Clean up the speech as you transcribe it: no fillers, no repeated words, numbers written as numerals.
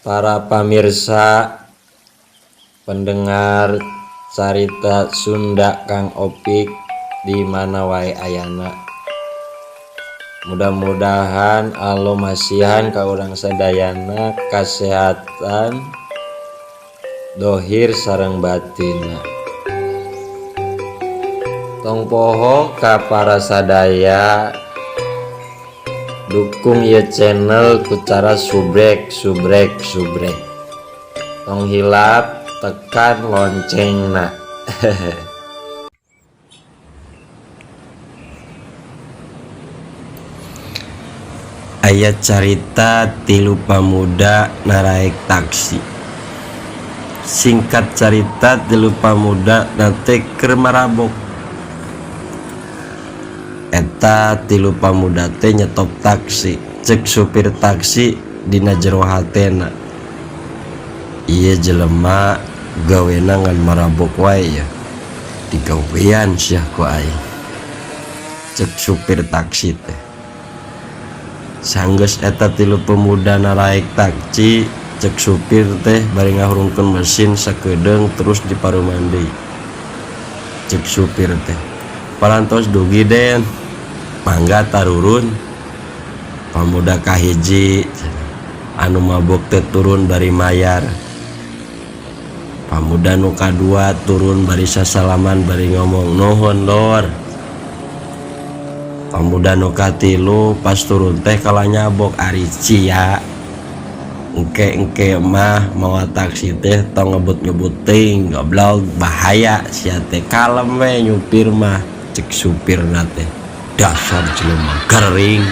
Para pamirsa pendengar carita Sunda Kang Opik di mana wae ayana. Mudah-mudahan Allah masihan ka urang sadayana kasehatan dohir sareng batinna. Tong poho ka para sadaya dukung ieu channel ku cara subrek subrek subrek. Tong hilap tekan loncengna. Aya carita tilu pamuda naraek taksi. Singkat carita tilu pamuda na teh keur marabok. Eta tilu pamuda teh nyetop taksi, cek supir taksi dina jero hatena. Ieu jelema gawena ngan marabok wae yeuh, digawean sia ku aing. Cek supir taksi teh. Sanggeus eta tilu pemuda naraek taksi, cek supir teh bari ngahurungkeun mesin sakedeung terus diparuman deui. Cek supir teh, parantos dugi den, mangga tarurun. Pamuda kahiji anu mabok teh turun bari mayar. Pamuda nu kadua turun bari sasalaman bari ngomong nuhun lur. Pamuda nu katilu pas turun teh kalah nyabok ari cia. Engke-engke mah mawa taksi teh tong ngebut-ngebut teuing goblok bahaya sia teh kalem we nyupir mah cek supirna teh. Dasar jelema gering.